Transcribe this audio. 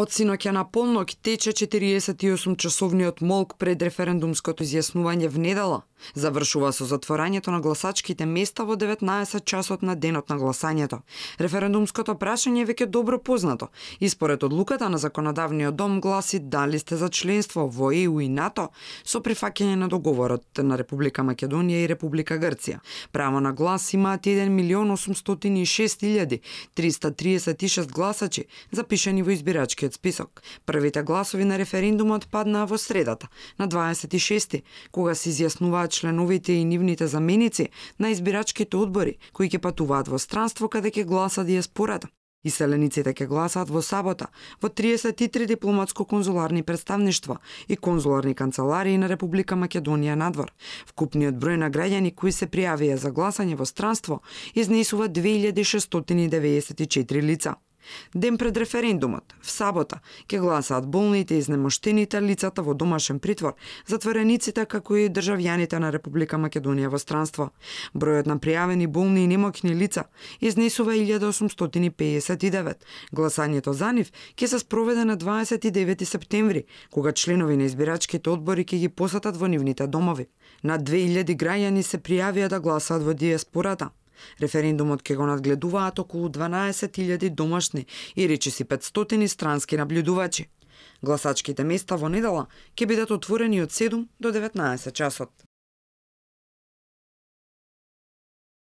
Од синоќа на полнок тече 48-часовниот молк пред референдумското изјаснување в недела. Завршува со затворањето на гласачките места во 19 часот на денот на гласањето. Референдумското прашање е веќе добро познато и според одлуката на законодавниот дом гласи дали сте за членство во ЕУ и НАТО со прифаќање на договорот на Република Македонија и Република Грција. Право на глас имаат 1.806.336 гласачи запишани во избирачкиот список. Првите гласови на референдумот паднаа во средата, на 26-ти, кога се изјаснуваат членовите и нивните заменици на избирачките одбори, кои ќе патуваат во странство каде ќе гласа дијаспората. Иселениците ќе гласаат во сабота во 33 дипломатско-конзуларни представништва и конзуларни канцеларии на Република Македонија надвор. Вкупниот број на граѓани кои се пријавија за гласање во странство изнесува 2694 лица. Ден пред референдумот, в сабота, ќе гласаат болните, изнемоштените, лицата во домашен притвор, затворениците како и државјаните на Република Македонија во странство. Бројот на пријавени болни и немоќни лица изнесува 1859. Гласањето за нив ќе се спроведе на 29 септември, кога членови на избирачките одбори ќе ги посетат во нивните домови. Над 2000 граѓани се пријавија да гласаат во дијаспората. Референдумот ќе го надгледуваат околу 12.000 домашни и речиси 500 странски наблюдувачи. Гласачките места во недела ќе бидат отворени од 7 до 19 часот.